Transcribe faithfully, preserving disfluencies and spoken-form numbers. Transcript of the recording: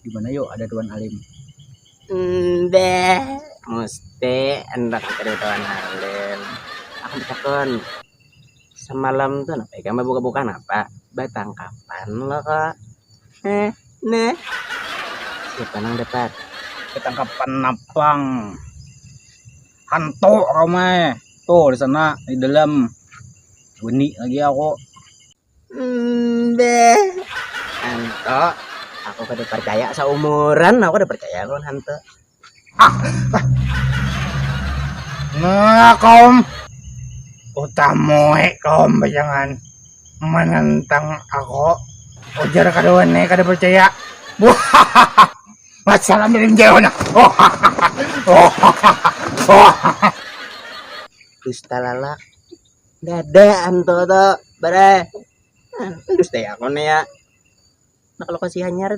Gimana yuk ada Tuan Alim? Mbeh, mesti handak ada Tuan Alim. Aku takon, semalam tuh napa ikam babuka-buka napa? Batangkapan lo kok. Eh, nah. Siapa nang dapat? Ketangkapan napang. Hantu ramai. Tuh di sana di dalam. Bunyi lagi aku. Mbeh. Anto, aku kada percaya, seumuran aku kada percaya lawan hantu. Nah, kaum utamoi kaum bajangan menentang aku, ujar kaduan nih kada percaya. Wassalam dari jauh nah. Dusta lalak. Dada anto to, bare. Dusta ya aku nih ya. Nah, kalau kasih hanyar